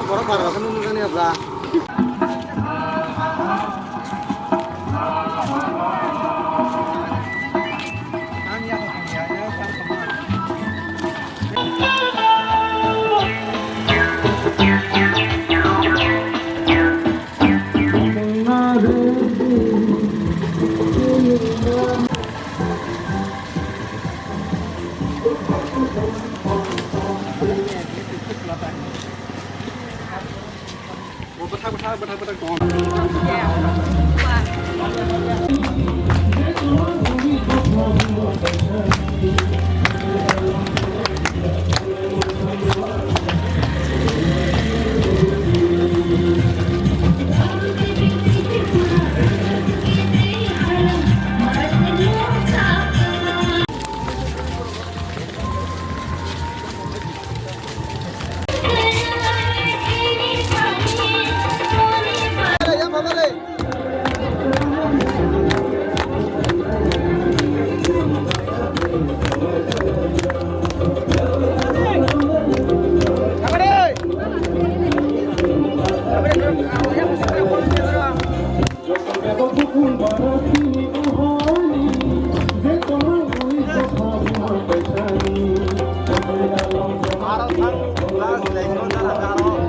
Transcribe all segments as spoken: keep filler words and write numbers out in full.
Borok bar khe nuknani abla.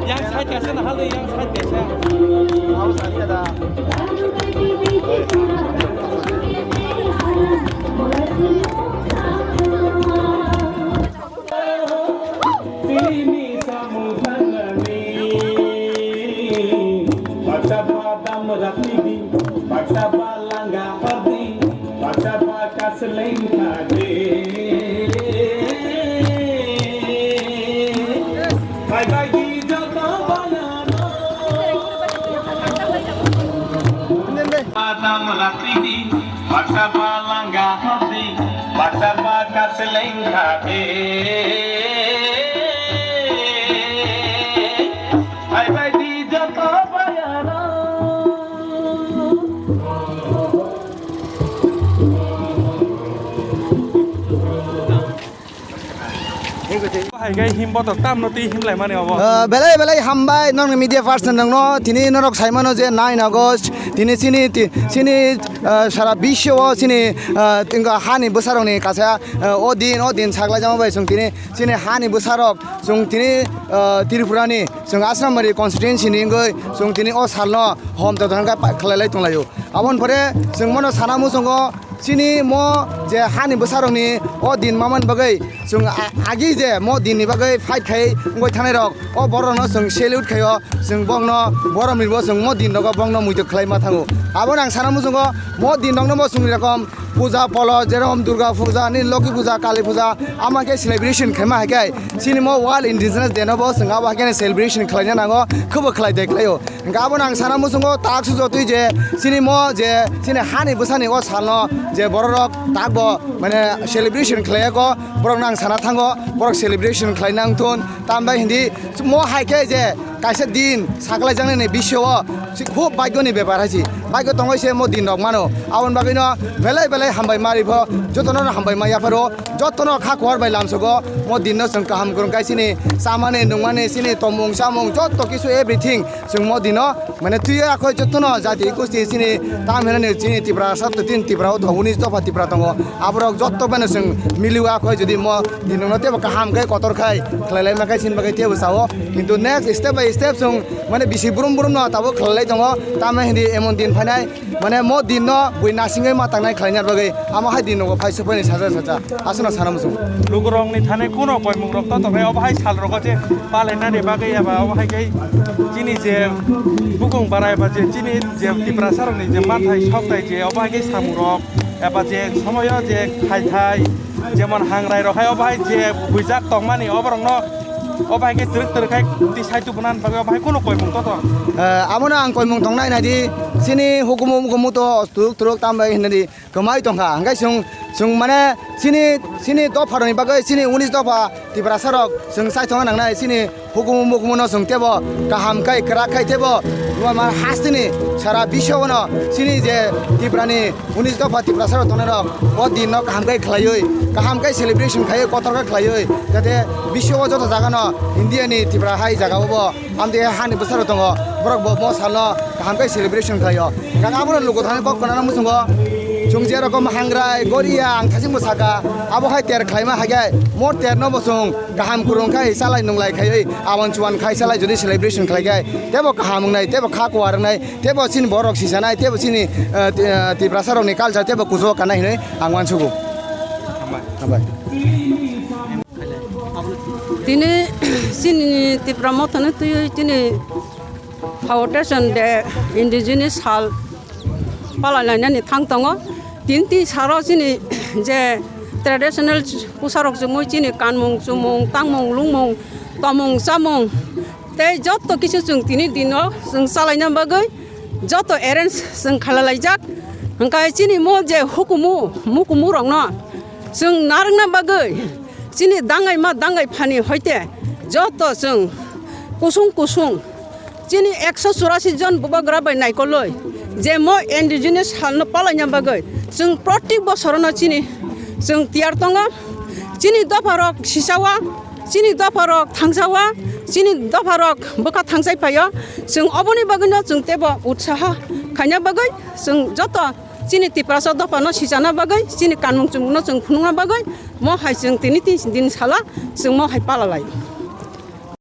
Yang side kaisa nahal de, yang side kaisa. Tini samung thangnani, baksa ba dam rakidi, baksa ba langga pardi, baksa ba kasleng kadi. Bye bye di joto bayano. Ba dam rakidi, baksa ba langga pardi, baksa ba kasleng kadi. Bye bye di joto bayano. Hai khe him botok tamno twi him laimani obo. Ah, belai belai hambai nokni media person nokno. Tini norok saimano je nine August, tini chini ti-, chini, ah, sara bisyo o chini, ah, tingka hani bwsarokni kaisa, ah, o din, o din saklaijama bai chwng tini chini hani bwsarok chwng tini, ah, Tripurani chwng Asrambari constituency ni wngwi chwng tini o salno hom totho hwnka pa-, khlailai tonglaio. Aboni pore chwng bono sana muchungo chini mo je hani bwsarokni o din mamani bagwi chwng a-, agi je mo dinni bagwi fight khai wngwi thanairok o borokno chwng salute khaio, chwng bokno borok ni bo chwng mo din rogo bokno muitok khlai ma thango. Abono ang sana muchungo mo din rokno bo chwng rokom puja polo jerokom Durga puja ni Loki puja Kali puja ama khe celebration khaima hai khe chini mo World Indigenous Day no bo chwng abo hai khe celebration khlaina nango, khwbo khlai de khlaio. Hingke abono ang sana muchungo tak sujotwi je chini mo je chini hani bwsani o salno je bororok takbo mane celebration khlaiya ko borokno ang sana thango borok celebration khlai nang thun tambai hindi mo hai khe je kaisa din saklai jaknani bisyo o si khub bhagyo ni bepar hai si bhagyo tongoi se mo din rok mano aboni bagwi no belai belai hambai ma ripho jotono hambai ma yapharo jotono kha kuar bai lamsogo mo din no chwng kaham kwrwng kai chini chamani nungmani chini tomung chamung joto kisu everything. Chwng mo dino, mane, twiwi akhoi jotono jati gusti chini tam hinani chini Tipra satto tin Tipra o tongo, unis dopha Tipra tongo. Aborok jotto beno chwng miliwi akhoi jodi mo dinokno teibo kaham khai kotor khai khlai lai ma khai chini bagwi teibo sao. Kintu next step by step chwng, mane, bisi brum brum no tabuk khlai lai tongo. Tamo hindi emon din phainai, mane, mo din no bui nasingwi ma tangnai khlaina bagwi. Amo hai din nogo phai suphai ni sacha sacha. Aswkno sana muchung. Lukurokni thani kuno koimungrok to tongkhe obo hai salrogo je palainani bagwi eba obo hai khe chini je bukung bara eba je chini je Tiprasarokni je manthai sokthai je obo hai khe samungrok eba je somoyo je khaithai jemon hangrairok hai obo hai je buijak tongmani oborokno obo hai khe twrwk twrwk khai tisai tubunani bagwi obo hai kuno koimung to tong. Eh, abono ang koimung tongnai naidi chini hukumu mukumu to twrwk twrwk tambai hinadi. Kwmai tongkha, hingke chwng Chwng mane chini, chini dopha rokni bagwi, chini unis dopha Tiprasa rok chwng chaithokna nangnai, chini hukumu mukumu no chwng tebo kaham khai kwrak khai tebo ma hasteni sara biswano chini je Tiprani unis dopha Tiprasa rok tongnai rok o din no kaham khai khlaiwi, kaham khai celebration khaiwi, kotor khe khlaiwi, jate biswo joto jaga no India ni Tipra hai jaga o bo Amtwi hai hani bwsarok tongo, borok bo mo salno kaham khe celebration khlaio. Gan abono luku thani kok kwnana muchungo. Chwng je rokom hangrai, goria, ang thachingbo saka, abo hai ter khlaima hai khe, mo terno bo chwng kaham kwrwng khai chalai nwnglai khaiwi, abon chuan khai chalai jodi celebration khlai khe, tebo kaham wngnai, tebo kha kuar wngnai, tebo chini borok sisanai, tebo chini, eh, ti-, eh, Tiprasa rokni culture tebo kuchugo kanai hinwi ang uansugo. Hambai. Hambai. Tini chini Tipra Mothano twiwi tini Foundation de Indigenous Sal palai lainani thang tongo. Tini tini salo chini je traditional pusarok chumui chini kanmung chumung tangmung lungmung tomung chamung tei joto kisu chwng tini dino chwng chalaina bagwi joto arrange chwng khalalaijak. Hwnkhe chini mo je hukumu mukumu rokno chwng narwkna bagwi chini dangai ma dangai phani hoite joto chwng kusung kusung chini ekso churasi jon bubagra bai naikolwi je mo indigenous salno palaina bagwi chwng protek bosorono chini chwng tiyar tongo. Chini dopharok sisawa, chini dopharok thangsawa, chini dopharok bwkha thangsai phaio. Chwng oboni bagwino chwng tebo utsaha khaina bagwi chwng joto chini Tiprasa dophano sichana bagwi, chini kanmung chumungno chwng phunukna bagwi, mo hai chwng tini tin din sala chwng mo hai pala lai.